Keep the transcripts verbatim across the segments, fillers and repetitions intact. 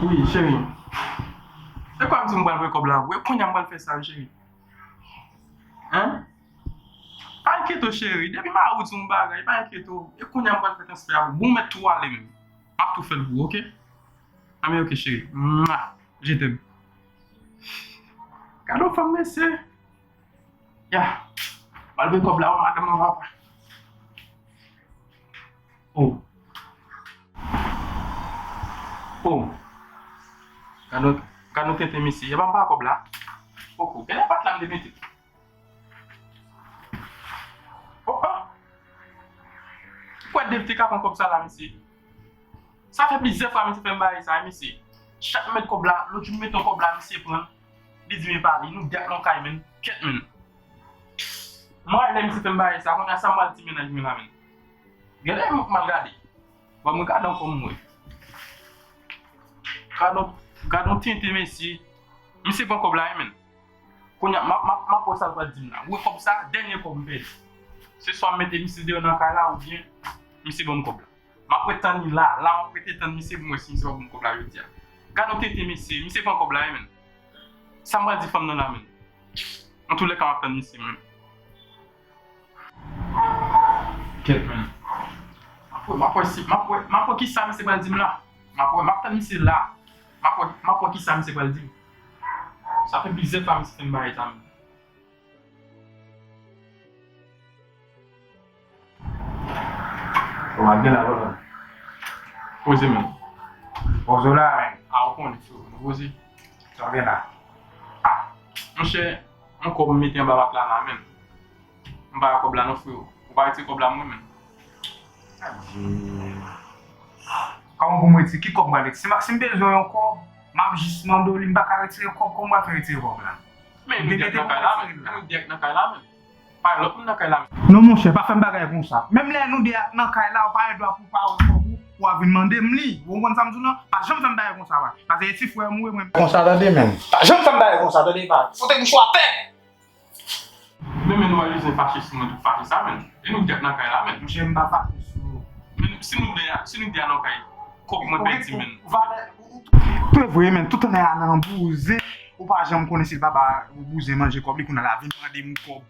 Wi, cheri. E kwa m di m pral voye kòb la pou ou? E kounye a m pral fè sa, wi, cheri. Hein? Pa enkyete w, cheri. Depi mari w di yon bagay, pa enkyete w. E kounye a m pral fè transfè a pou ou. Bon, ou mèt tou ale menm. M ap tou fè l pou ou, oke? Anben, oke, cheri. Mwa! Je t'aime. Gade yon fanm, mesye. Ya. M al voye kòb la, wi, madanm nan, papa. Oh. Oh. Gade yon, gade yon tenten, mesye. E pa m pa kòb la. Oh, oh. Gade pat la m te mete. Oh, oh. Ou kwè Dave te ka pran kòb sa la, mesye? Sa fè plizyè fwa misye fè m bagay sa, mesye. Chak m met kòb la, lòt jou m met yon kòb la, misye pran l. Li di m e pa li, nou de ak nan kay, menn. Kèt, menn. Mwen, lè misye fè m bagay sa, kounye a sa m pral di mennaj mwen la, menn. Gade, m mal gade. Bon, mwen gade ankò m wè. Gade, gade yon tenten, mesye. Misye pran kòb la, wi, menn. Kounye a, m ap, m ap, m ap wè sa l pral di m la. Ou wè kòb sa, dènye kòb m pèdi. Se swa m mete misye deyò nan kay la, oubyen misye ban m kòb la. M ap ret tann li la, la m ap rete tann misye pou m wè si misye pa ban m kòb la jodi a. Gade yon tenten mesye, misye pran kòb la wi, menn. Sa m pral di fanm nan la, menn? Antoulèka, m ap tann misye, menn. Kèt, menn. M ap wè, m ap wè si, m ap wè, m ap wè kisa misye pral di m la. M ap wè, m ap tann misye la. M ap wè, m ap wè kisa misye pral di m. Sa fè plizyè fwa misye fè m bagay sa, menn. Ou ap gen la, papa. Poze, menn. Poze w la, menn. A, ou konnen, freo, nou poze. Sa w gen la? A, monchè, yon kòb m mete anba mat la la, menn. M pa wè kòb la non, freo. Ou pa retire kòb la pou mwen, menn? Adye. Kòman pou m retire? Ki kòb m pral retire? Si m, si m bezwen yon kòb, m ap jis mande w li, m pa ka retire kòb, kòman m pral fè retire kòb la? Men nou dirèk nan kay la, menn. Men nou dirèk nan kay la, menn. Pa gen lòt moun nan kay la, menn. Non, monchè, pa fè m bagay konsa. Menm lè nou de nan kay la, ou pa gen dwa pou w pa wè kòb ou, pou w ap vin mande m li. Ou konprann sa m di w lan? Pa janm fè m bagay konsa, pa. Paske e ti frè m ou ye, mwen. Konsa, tande, menn. Pa janm fè m bagay konsa, tande, pa. Fout bouch ou atè! Men, men nou pa bezwen fache sou mwen, tout fache sa, menn. E nou dirèk nan kay la, menn. Monchè, m pa fache sou ou. Men si nou de a, si nou de a nan kay, kòb mwen pèdi, menn. Trè vre, menn, tout tan a nan bouzen, ou pa janm konnen si l papa bouzen manje kòb li, kounye a la vin mande m kòb.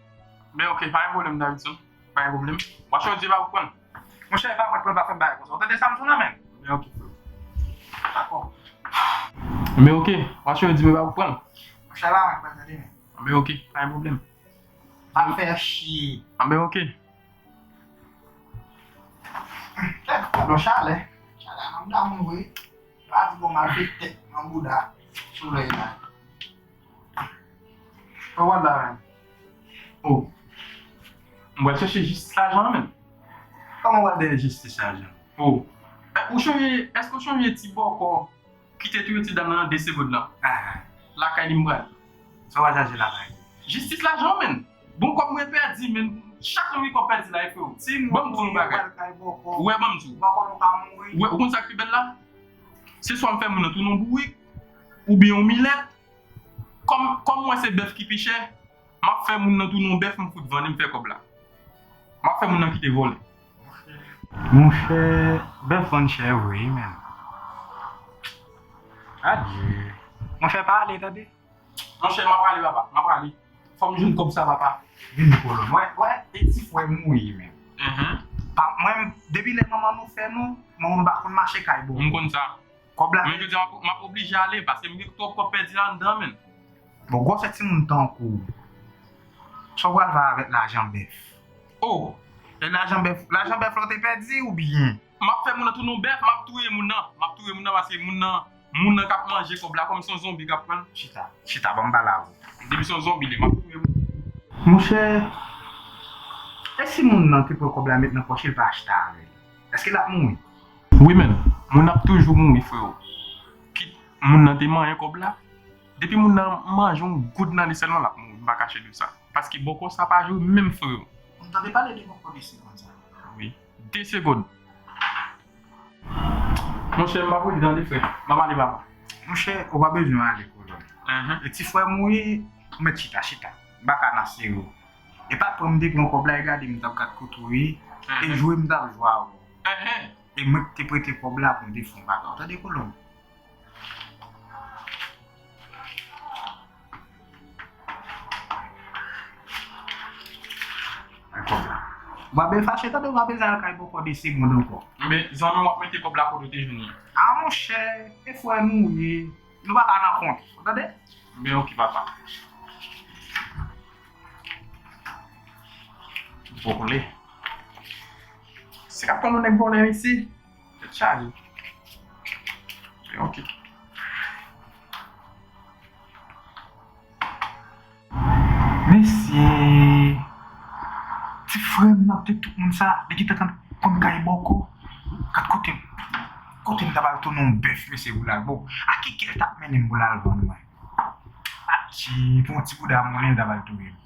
Men oke, pa gen pwoblèm, Davidson. Pa gen pwoblèm. Mwen chonje pa pou pran. Monchè, e pa mwen k pran, pa fè m bagay konsa. Ou tande sa m di w lan, menn? Men oke, freo. Dakò. Men oke, mwen chonje di mwen pa pou pran. Monchè, e pa mwen k pran, tande, menn. Anben oke, pa gen pwoblèm. Pa fè chye. Anben oke. Tèt, gad yon chalè. Chalè a nan mouda moun vre. Pa di bon mal fè tèt nan mouda. Solèy la. Kòman w la menm? Oh. M pral chèche jistis lajan an menm. Kòman w pral dèyè jistis lajan? Oh. Eh, ou chonje, èske w chonje ti bòkò ki te touye ti dam nan nan de segond lan? Ah. Lakay li m pral. Sa w pral chache lakay li? Jistis lajan an menm. Bon kòb mwen pèdi menm. Chak moun gen kòb pèdi la, freo. Ti moun ban m di w yon bagay. Ou wè, ban m di w. Bòkò nou ka mouri. Ou wè, ou konn sa k pi bèl la? Se swa m fè moun nan tounen yon bourik, oubyen yon milèt. Kòm, kòm mwen se bèf ki pi chè, m ap fè moun nan tounen yon bèf, m fout vann li, m fè kòb la. M ap fè moun nan kite vòlè. Monchè, bèf vann chè vre wi menm. Adye. Monchè, pa ale, tande. Monchè, m ap prale, papa, m ap prale. Fò m jwenn kòb sa, papa. Vini, kolòn. Wè, wè, e ti frè m ou ye menm. Mhm. Pa, mwen, depi lè manman nou fè nou, manman nou pa konn mache kay bò. M konn sa. Kòb la. Men jodi a, m ap, m ap oblije ale, paske m gen twòp kòb pèdi la anndan, menm. Bon, gwosè timoun tankou w, sa w pral fè avèk lajan bèf? Oh! E lajan bèf, lajan bèf la w te pèdi oubyen? M ap fè moun nan tounen yon bèf, m ap touye moun nan. M ap touye moun nan paske moun nan, moun nan k ap manje kòb la kòm se yon zonbi k ap pran l. Chita, chita, ban m pale avè w. Depi se yon zonbi li, m ap touye moun. Monchè, e si moun nan te pran kòb la met nan pòch li, l pa achte avè l? Èske l ap mouri? Wi, menm. Moun ap toujou mouri, freo. Kit moun nan te manyen kòb la, depi moun nan manje yon goud nan li sèlman, l ap mouri. M pa kache di w sa. Paske bòkò sa pa jwe menm, freo. M tande pale de bòkò de segond sa. Wi. De segond. Monchè, m pa pou li tande, frè. M ap ale, papa. Monchè, ou pa bezwen ale, kolòn. Mhm. E ti frè m ou ye, ou mèt chita, chita. M pa ka nan sere w. E pa t pran m te pran kòb la, e gade m t ap gad kote w ye, e jwe m t ap jwe avè w. Mhm. E mwen ki te prete kòb la pou m te fè yon bagay. Ou tande, kolòn? Ou pa bezwen fache, tande, ou pa bezwen al kay bòkò de segonn ankò. Men, zanmi, w ap mete kòb la kote w te jwenn li. A, monchè, e frè nou ye. Nou pa ka nan kont, ou tande? Men, ok, papa. Vòlè. Se k ap pran nou nèg vòlè, mesye. Tèt chaje. Men, ok. Mesye, ti frè m nan, te tout moun sa, li gentan konn kay bòkò. Gad kote, kote m ta pral tounen yon bèf, mesye, pou l al. Bon, a ki kè l t ap mennen m pou l al vann mwen? Atchi, pou yon ti bouda mwen, l ta pral touye m.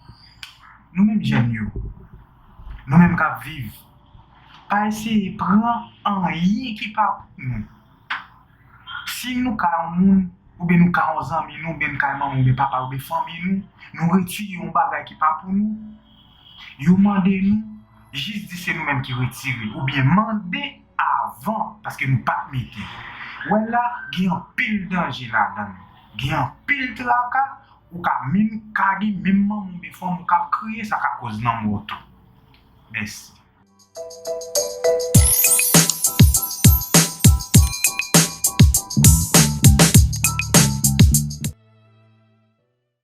Nou menm jèn yo, nou menm k ap viv, pa eseye pran anyen ki pa pou nou. Si nou ka yon moun, oubyen nou ka yon zanmi nou, oubyen nou ka yon manman, oubyen papa, oubyen fanmi nou, nou retire yon bagay ki pa pou nou, yo mande nou, jis di se nou menm ki retire l, oubyen mande avan, paske nou pa t mete. Wè la, gen anpil danje ladan l. Gen anpil traka, ou ka menm ka gen menm manman oubyen fanmi w k ap kriye, sa ka koz lanmò w tou. Mèsi.